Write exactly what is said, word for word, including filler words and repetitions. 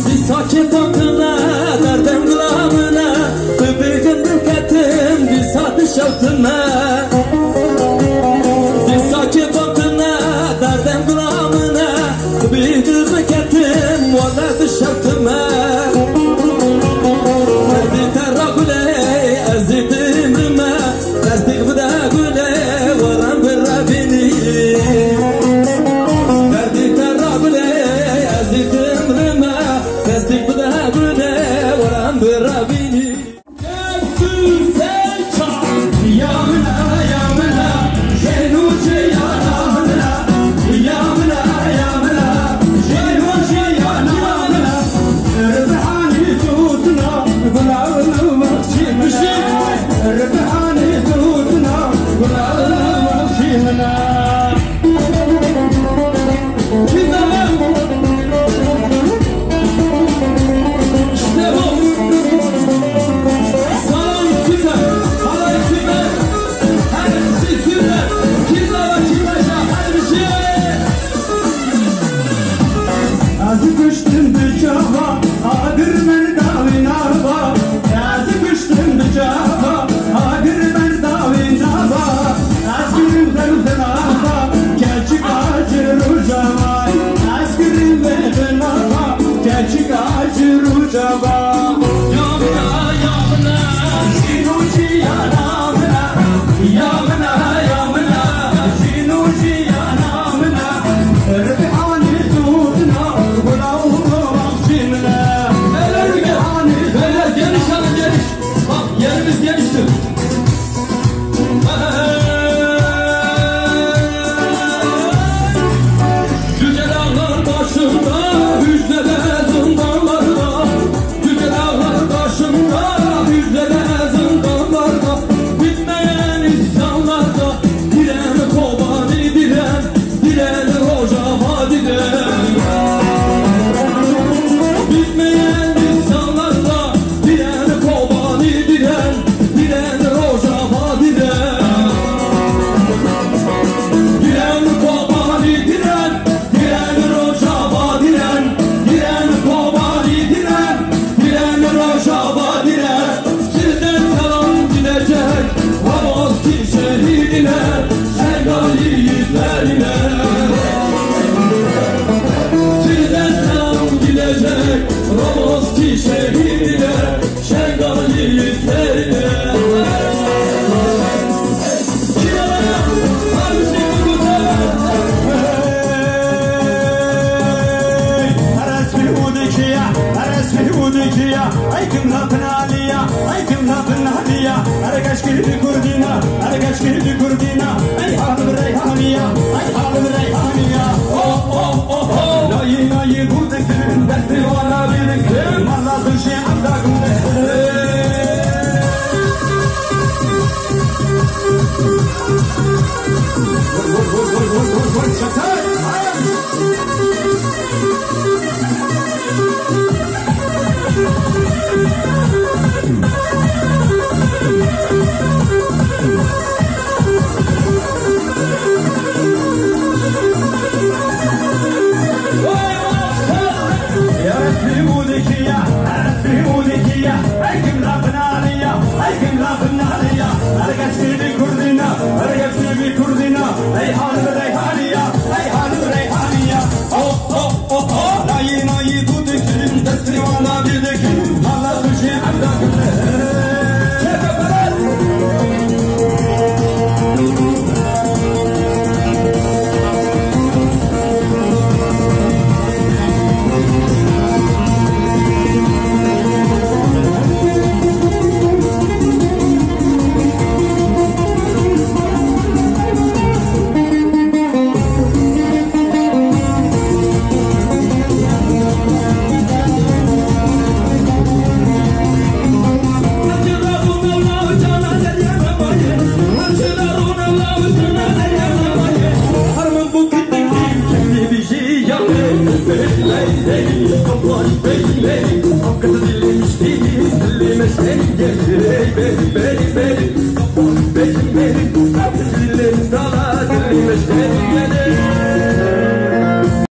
Dîsa kêfa tune, derdem gula min e, tu bêgin biketim, dîsa dişewtime. Dîsa kêfa tune, derdem gula min e, tu bêgin biketim, wele dişewtime. Derdî te ra gulê, ez ê dimrime. Destêk bide gulê, werin bi re bînî. Derdî te ra gulê, ez ê dimrime. Destêk bide gulê, werin bi re bînî. Ya min e, ya min e, jênû jiyana min e. Ya min e, ya min e, jênû jiyana min e. Rihanî zûtina gula min bexşî min e. Rihanî zûtina gula min bexşî min e. Çi zaman? İşte bu. Her keşkî bi kurdîna, her keşkî bi kurdîna. Ey halim reyhaniya, ey halim reyhaniya. Oh, oh, oh, oh. Nayî, nayî, bu dikirin, destî wana bî dikirin. Mala duşê evda gule. Vur, vur, vur, çatar. Ya Rebbi, bu dikiya, ya Rebbi, bu dikiya. Ey kim la binaliya, ey kim la binaliya. Her keşkî bi kurdîna, her keşkî bi kurdîna. Ey halim reyhaniya, ey halim reyhaniya. Oh, oh, oh, oh. Nayî, nayî, tu dikin, destî wana bî dikin. Mala tu jî evda gule. Çepe beret.